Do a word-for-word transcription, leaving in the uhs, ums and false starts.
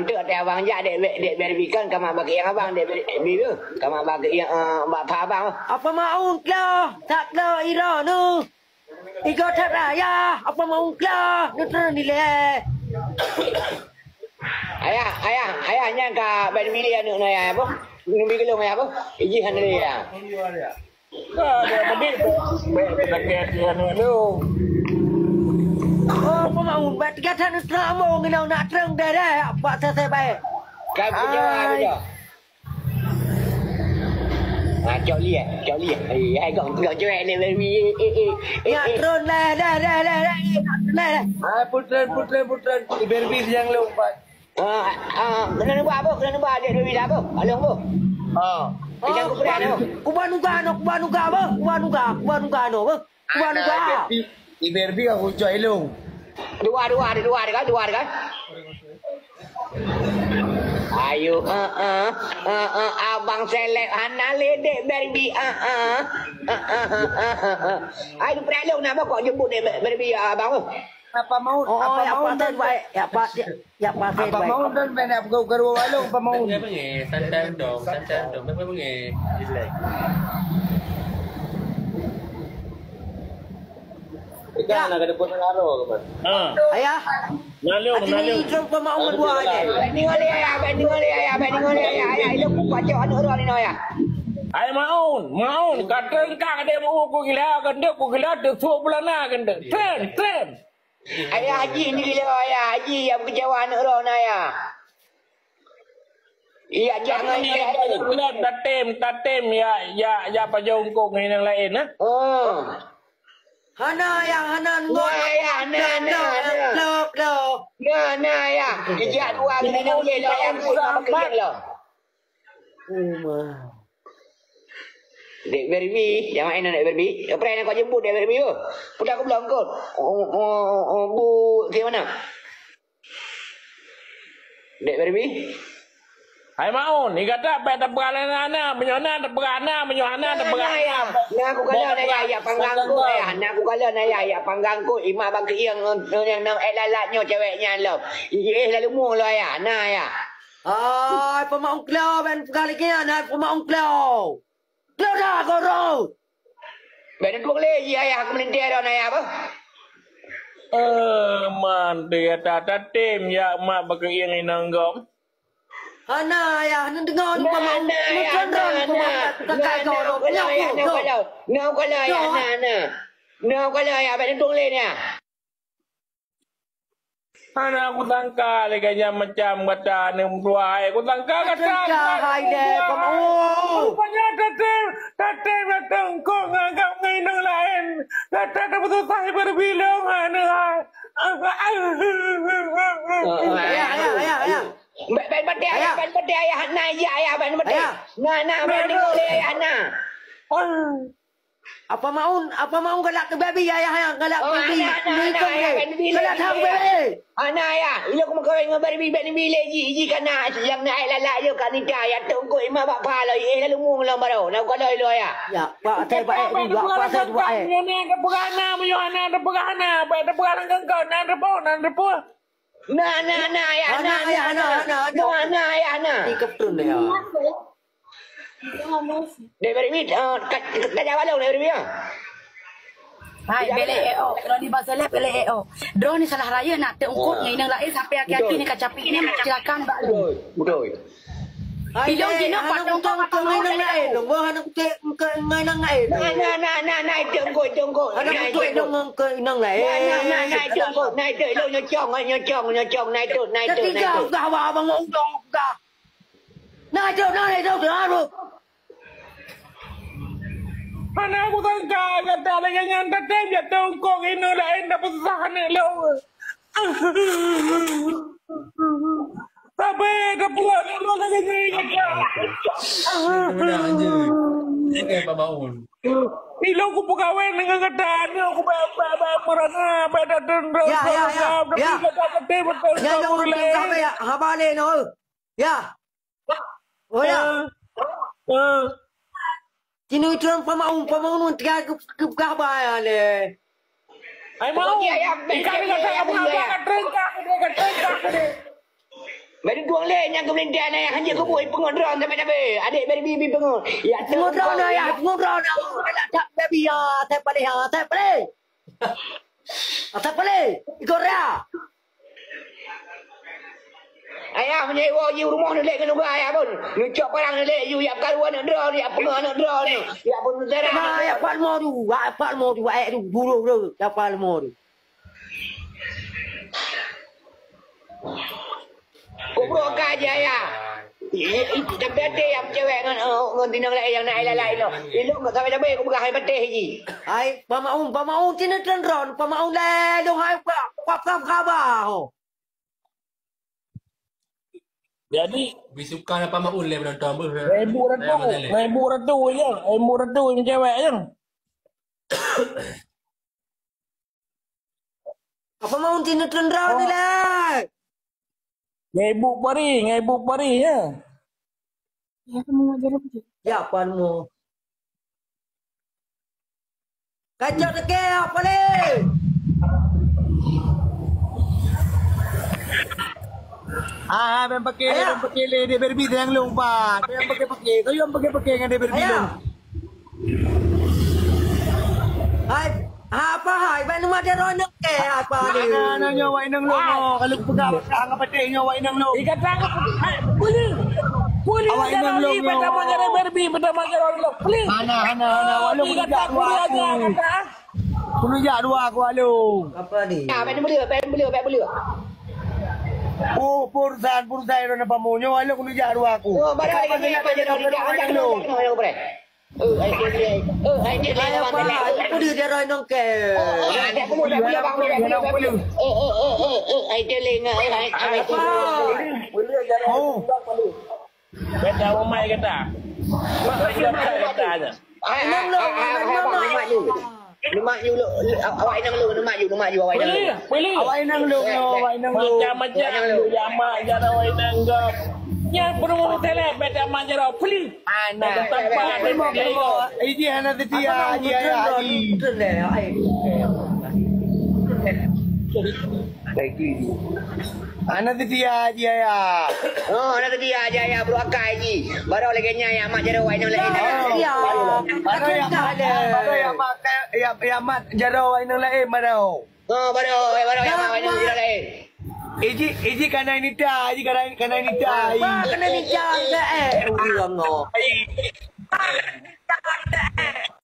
Teuk teuh abang jak dek, dek Barbie kan, kamak bak yang abang dek Barbie tu. Kamak bak yang, eh, bak pha abang. Apa maun klo, tak klo iro nu. Igo that raya, apa maun klo, nu turun dileh. Ayah, ayah, ayah nyan ka Barbie lé aneuk naya apa? Nunggu gelong ya apa? Iji hana lé ya. Ka dia bedik. Baik, baik, sakit hati aneuk lu. Oh, pemaun, bat tiga tahun telah mau ngenau nak terang dah dah. Pak saya baik. Kan punya Ai. Dia. Ha, cok liat, cok liat. Eh, ai kau kau cewek ni baby. Eh, eh, eh, eh. Nak terus dah, dah, dah, dah, dah. Eh, nak terus dah, dah. Ah, putran, putran, putran. Iberbi yang lompat. Ah, ah, kena nubak apa? Kena nubak adik dua bila apa? Along apa? Ah. Tidak aku pernah tu. Kuba nuga no, kuba nuga apa? Kuba nuga, kuba nuga no apa? Kuba nuga. Iberbi aku cok ilung. Dua, dua, ada dua ada kan? Dua ada kan? Ayo, eh, eh, eh, eh, abang seleb hana ledek Barbie, eh, eh, eh, eh, eh, eh, eh. Ayo, pernah ilung nama kok jemput dek Barbie abang tu? Apa mau? Oh, apa ya, mau apa dan baik? Ya, apa? Ya, Apa maun dan main nak pegawai garu walong apa maun? Bengeh, bengeh, santai dong, santai dong. Bengeh, bengeh. Relax. Ikan nak kena buat ngaro ke, Bang? Ha. Ayah. Nalung, Hati nalung. Ni itu pemaun dua aja. Bani ngoleh ayah, bani ngoleh ayah, bani ngoleh ayah, ayah. Itu ku pacok aneuk roh ni, ayah. Hai maun, maun. Kata engkau ada buku ku gila, kata ku gila, tu suap belana kata. Tren, tren. Ayah Haji ni gila, ayah Haji yang bekerja aneuk roh na, ayah. Iya, jangan Tatem, tatem, tatem, ya, ya, ya, pajoh ungkong ngon nyang laén, ha? Oh. Hana, ayah, hana, ngon. Nah, ayah, nah, nah, nah. Nah, nah, ayah. Kerja dua kali nak boleh lah, ayah, pun nak pakai yang lah. Oh, ma. Dek Barbie, jangan main Dek Barbie. Apa yang kau jemput Dek Barbie tu? Putar aku belakang kau. Oh, oh, oh, oh, bu, ke mana? Dek Barbie? Hai Maun, ni kata bèk teupeugah lé na, na, meunyoe na teupeugah na, meunyoe hana teupeugah na. Na, aku kala na ya, ya panggang ku ya. Na, aku kala na ya, ya panggang ku. Imak bang keuieng ngon nyang nam eh lalat nyoe cewek nyan lom. Ih, lalu mu lo ya, na ya. Hai, peumaung klo, ben peugah lagèe nyan, hai, peumaung klo. Klo dah, goro. Ben tueng lé, ya, ya, aku meulintèe dah na ya, apa? Eh, man, dia tak tatem, ya, mak bak keuieng inong gom. Hana, ayah, hana deungoe. Na, na, ayah, na, na, na, na, na, ayah, na, na. Na, na, ayah, bèk neutueng lé, ya. Hana kusangka lé gaya macam gata ni meutuah hai. Kusangka gata. Kusangka hai deh, kamu. Rupanya gata, gata datang kok nganggap ngon inong laén. Gata dah beutôi berbilong, hana hai. Ayah, ayah, ayah, ayah. Ban, ban peuteh ayah, ban peuteh ayah, na ya ayah, ban peuteh. Ayah. Na, na, ban deungoe lé ayah, na. Apa maun, apa maun galak keu baby ayah, ayah galak keu baby. Ni tu ayah, ban deungoe lé. Galak keu baby. Ana ayah, ilo ku meukawen ngon baby, ban deungoe lé ji, ji kana, yang na ai lalak yo ka nita, ya tungkoi ma bak pha lo, eh, lalu mu lom baro. Na ka lo ilo ayah. Ya, bak atai bak eh, bak pasai bak eh. Yohana, yohana, yohana, bak yohana, yohana. Na, na, na, ayah, na, na, ayah, na, na, na, na, ayah, na. Tiga puluh na, ya. Daripada mi, ah, ka, ka, ka jawa dong daripada mi, ya. Hai, belek eh, oh. Kalau di bahasa leh, belek eh, oh. Droe ni salah raya nak teungkot ngon inong laén sampai aki-aki ni ka capek ni kecelakaan bak lu. Betul, betul. Ilong jinoe hana patong kutong keu inong laén, lôn boh hana kutong keu inong laén. Na, na, na, na, na, itu engkau, itu engkau. Hana kutong keu inong laén. Na, na, na, na, itu engkau, na, itu, ilong nyocong, nyocong, nyocong, na, itu, na, itu, na, itu. Ketiga, udah, abang, udah, udah. Na, itu, na, itu, na, itu. Hana kusangka gata lagèe nyan, tatem jak teungkot inong laén, dah peusah aneuk lôn. Tapi dah pulang dulu lagi ni. Ilong ku peukawen dengan gata, aneuk ku ba, ba, ba, merana, ba, datang, ya, ya, ya, tapi ya. Gata, tapi betul, ya, betul, ya, betul, ya. Haba lé, no. Ya. Oh, ya. Eh, eh. Sinoe itu pamaung, pamaung tiga ke, ke, ke apa ya, le? Ai mau. Ikan ni kata apa, apa, kata, kata, kata. Beri tuang lé nyang keumeulintah na, hana kubuih peungon droe sampai nabe. Adék beri bibi peungon. Ya, peungon droe na, ya, peungon droe na. Nak tak baby, ya, tak boleh, ya, tak boleh. Ah, tak boleh. Ikut dia. Ayah meunyoe iwoe jih rumoh neulek keunuga ayah pun. Neucok parang neulek yu, yak karu aneuk droe, yak peungon aneuk droe, yak pun neutera. Nah, ya, Pak Lemo tu, Pak Lemo tu, eh, tu, buruh tu, ya, Pak Lemo tu. Kubroe ka aja ya. Tapi até nyang cewek ngon, ngon inong laén nyang na lalai lo. Ilong ngon sabai-sabai kupeugah hai patéh ji. Hai, Pak Maun, Pak Maun, sini tendron, Pak Maun lé dong hai, Pak, Pak, Pak, Pak, Pak, ho. Jadi, bisuka apa maun lé penonton beuh. Ibu ratu, ibu ratu je, ibu ratu yang cewek je. Apa mau sini tendron ni lah? Ngai ibu pari, ngai ibu pari ya. Ya, kamu ngajar apa sih? Ya, apa mau? Kacau teke apa ni? Ah, ah, main pakai, main pakai le, dia berbi sayang long, Pak. Dia pakai-pakai, kau yang pakai-pakai dengan dia berbi long. Hai, apa hai? Ban rumah dia ronok ke apa ni? Nah, nah, nyoe wai nang long. Kalau peugah peugah ngapa teh nyoe wai nang long. Ikata aku, hai, puli. Puli. Awak inong long. Pada majar berbi, pada majar long. Puli. Hana, hana, hana. Walau kata puli aja kata. Kunu jak dua aku alu. Apa ni? Ah, bai beli, bai beli, bai beli. Oh, perusahaan, perusahaan dah nampak mu. Nyoe alu kunu jak dua aku. Oh, barang lagi apa je dah. Eh, ai dia, eh, ai dia lain apa? Apa dia dia rai nong ke? Eh, eh, eh, eh, eh, ai dia lain, eh, ai, ai, ai. Oh. Beda umai kata. Masa kata aja. Ai, ai, ai, ai, ai, ai, ai, ai. Lemak you, le-, le-, awak inong lu, lemak you, lemak you, awak inong lu. Boleh, boleh. Awak inong lu, awak inong lu. Macam-macam lu, jamak jaroe inong gop. Nyang penuh telepon sama jaroe, puli. Anak. Tampak ada tiga. Iji hana setia, Haji, ayah, Haji. Hana setia, Haji, ayah. Oh, hana setia, Haji, ayah, bro, akai, Haji. Baru lagi nya, ya, mak jaroe, wai nang lain. Ya. Baru ya, mak, baru ya, mak, ya, ya, mak jaroe, wai nang lain, baru. Oh, baru, eh, baru ya, mak, wai nang lain. Iji, iji kanai nita, iji kanai, kanai nita, iji. Wah, kanai nita, eh, eh, urang, oh.